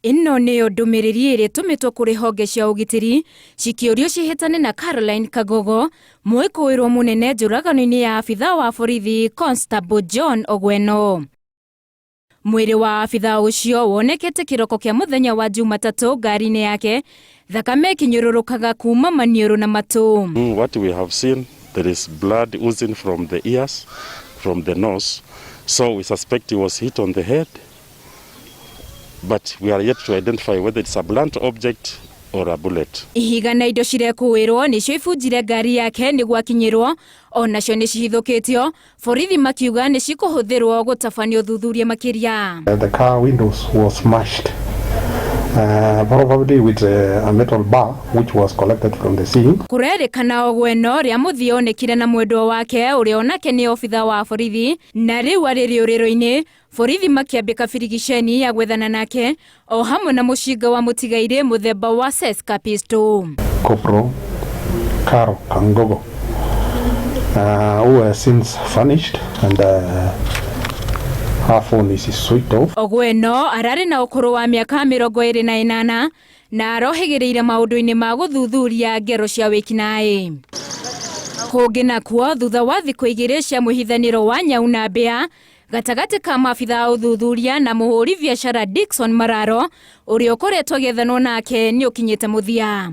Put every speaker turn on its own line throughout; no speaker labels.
Ĩno nĩyo ndũmĩrĩri ĩrĩa ĩtũmĩtwo kũrĩ honge cia ũgitĩri cikĩũrio cihĩtane na Caroline Kagogo, mwĩkũĩrwo mũnene njũragano-inĩ ya abithaa wa borithi Constable John Ogweno. Mwĩrĩ wa abithaa ũcio wonekete kĩroko kĩa mũthenya wa Jumatatũ ngari-inĩ yake, thakame ĩkĩnyũrũrũkaga kuma maniũrũ na matũ.
What we have seen, there is blood oozing from the ears, from the nose. So we suspect he was hit on the head, but we are yet to identify whether it's a blunt object or a bullet.
Ihiga na indo cirekũĩrwo nĩcio ibunjire ngari yake nĩguo akinyĩrwo, onacio nĩ cihithũkĩtio, borithi makiuga nĩ cikũhũthĩrwo gũtabania ũthuthuria makĩria.
The car windows was smashed, probably with a metal bar which was collected from the scene.
Kũrerĩkana Ogweno rĩa mũthia onekire na mwendwa wake ũrĩa onake nĩ obitha wa borithi na rĩu arĩ rĩũrĩro-inĩ. Borithi makĩambĩka birigiceni ya gwethana nake o hamwe na mũcinga wa mũtigairĩ mũthemba wa Ceska pistol.
Corporal Caro Kangogo, who has since vanished and her phone is switched off.
Ogweno ararĩ na ũkũrũ wa mĩaka 28 na arohĩgĩrĩire maũndũ-inĩ ma gũthuthuria ngero cia wĩkinaĩ. Kũngĩ nakuo, thutha wa thikũ 2 cia mwĩhithanĩro wa nyau na mbĩa gatagatĩ ka maabitha a ũthuthuria na mũhũri biacara Dickson Mararo ũrĩa ũkoretwo agĩethanwo nake nĩ ũkinyĩte mũthia.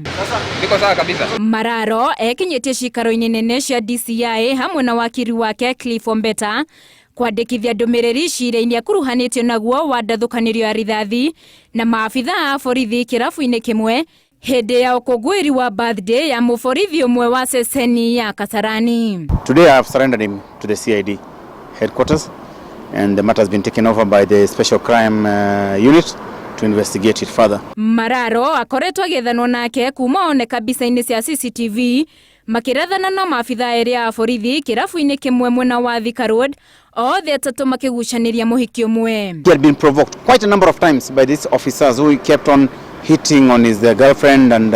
Niko sawa kabisa.
Mararo ekinyĩtie cikaro-inĩ nene cia DCI hamwe na wakiri wake Cliff Ombeta kwandĩkithia ndũmĩrĩri cira-inĩ akuruhanĩtio naguo wa ndathũkanĩrio ya rithathi na maabitha a borithi kĩrabu-inĩ kĩmwe hĩndĩ ya ũkũngũĩri wa birthday ya mũborithi ũmwe wa ceceni ya Kasarani.
Today I have surrendered him to the CID headquarters and the matter has been taken over by the Special Crime Unit to investigate it further.
Mararo akoretwo agĩethanwo nake kuma oneka mbica-inĩ cia CCTV makĩrathana na maabitha erĩ a borithi kĩrabu-inĩ kĩmwe mwena wa Thika Road, othe atatũ makĩgucanĩria mũhiki ũmwe.
He had been provoked quite a number of times by these officers who kept on hitting on his girlfriend and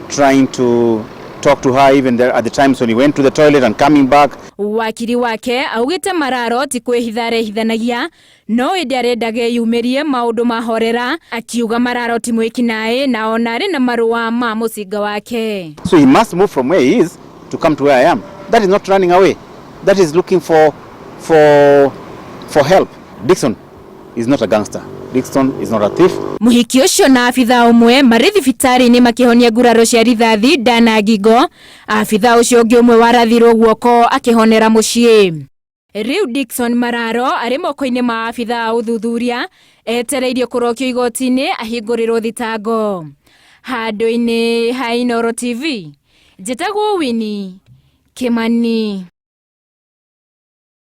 trying to talk to her even there at the times when he went to the toilet and coming back.
Wakiri wake augĩte Mararo ti kwĩhitha arehithanagia no ĩndĩ arendaga eyumĩrie maũndũ mahorera, akiuga Mararo ti mwĩkinaĩ na ona arĩ na marũa ma mũcinga wake.
So he must move from where he is to come to where I am. That is not running away. That is looking for help. Dixon is not a gangster. Dixon is not a thief.
Mũhiki ũcio na abitha ũmwe marĩ thibitarĩ-inĩ makĩhonia nguraro cia rithathi nda na ngingo. Abitha ũcio ũngĩ ũmwe warathirwo guoko akĩhonera mũciĩ. Rĩu Dickson Mararo arĩ moko-inĩ ma abitha a ũthuthuria etereirio kũrokio igoti-inĩ ahingũrĩrwo thitango. Handũ-inĩ ha Inooro TV, njĩtagwo Winnie Kimani.